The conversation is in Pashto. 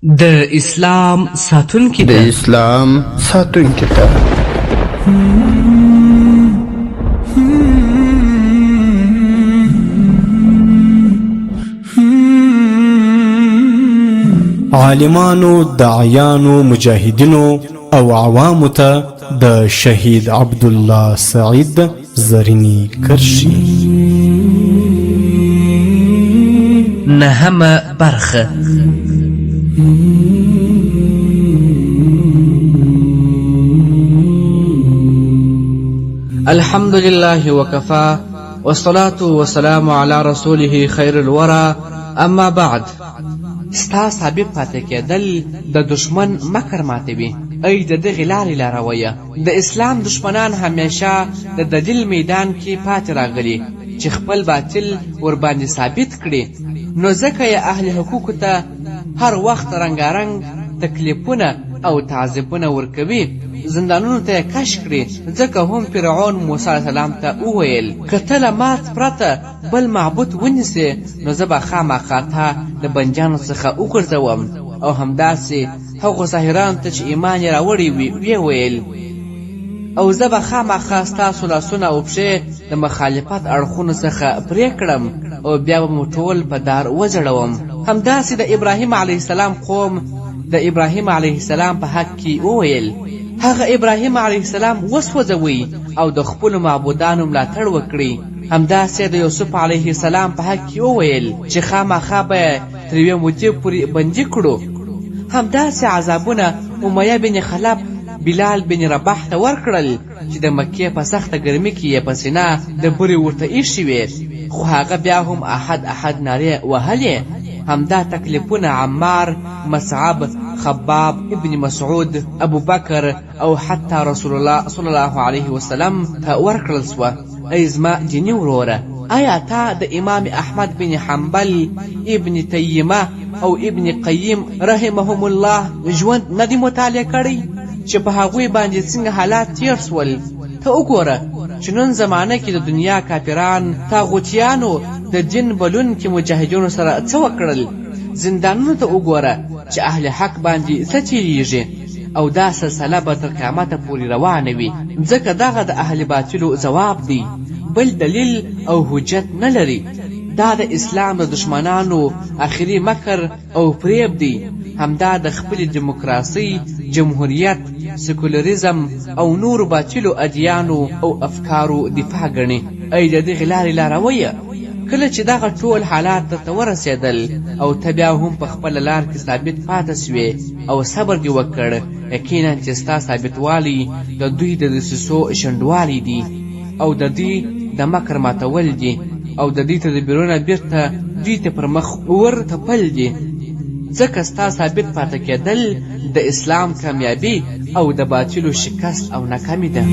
د اسلام ساتونکي د ته. اسلام ساتونکي ته. عالمانو، داعیانو، مجاهدینو او عوامو ته د شهید عبدالله سعید زرینې کرښې. نهمه برخه. الحمد لله وكفى والصلاة والسلام على رسوله خير الورى اما بعد. ستا ثابت پاتې کېدل د دښمن مکر ماتوي. ای د دغې لارې لارویه! د اسلام دښمنان همیشه د دلیل میدان کې پاتې راغلي چې خپل باطل ورباندې ثابت کړي، نو ځکه یې اهل حقوقو ته هر وخت رنګارنګ تکلیفونه او تعذیبونه ورکوي، زندانونو ته یې کش کړي، ځکه هم فرعون موسی علیه السلام ته وویل، که ته له ما پرته بل معبود ونیسې نو زه به خامخا تا له بندیانو څخه وغورځوم. او همداسې هغو ساحرانو ته چې ایمان یې راوړی وي ویې ویل، او زه به خامخا ستاسو لاسونه او پښې د مخالفت اړخونو څخه پرې کړم او بیا به مو ټول په دار وځړوم. همداسې د ابراهیم علیه السلام قوم د ابراهیم علیه السلام په حق کې وویل، هغه ابراهیم علیه السلام وسوځوئ او د خپلو معبودانو ملاتړ وکړئ. همداسې د یوسف علیه السلام په حق کې وویل چې خامخا به یې تر یوې مودې پورې بندي کړو. همداسې عذابونه امیه بن خلف بلال بن رباح ته ورکړل چې د مکې په سخته ګرمي کې یې په سینه ډبرې ورته ایښې وې، خو هغه بیا هم احد احد نارې وهلې. همدا تکلیفونه عمار، مصعب، خباب، ابن مسعود، ابوبکر او حتی رسول الله صلی الله علیه وسلم ته ورکړل شوه. ای زما دیني وروره! ایا تا د امام احمد بن حنبل، ابن تیمه او ابن قیم رحمهم الله ژوند نه دی مطالعه کړی چې په هغوی باندې څنګه حالات تیر شول؟ ته وګوره چې نن زمانه کې د دنیا کافران طاغوتیانو د دین بلونکي مجاهدینو سره څه وکړل؟ زندانونو ته وګوره چې اهل حق باندې څه تیریږي؟ او دا سلسله به تر قیامته پورې روانه وي، ځکه دغه د اهل باطلو ځواب دی، بل دلیل او حجت نه لري. دا د اسلام د دښمنانو اخري مکر او فریب دی، همدا د خپلې دیموکراسۍ، جمهوریت، سیکولریزم او نورو باطلو ادیانو او افکارو دفاع ګڼي. ای د دغې لارې لارویه! کله چې دغه ټول حالات درته ورسېدل او ته بیا هم په خپله لار کې ثابت پاتې شوې او صبر دې وکړ، یقینا چې ستا ثابتوالی د دوی د دسیسو شنډوالی دی او د دوی د مکر ماتول دي او د دوی تدبیرونه بیرته دوی ته پر مخ ور تپل دي، ځکه ستا ثابت پاتې کېدل د اسلام کامیابي او د باطلو شکست او ناکامي ده.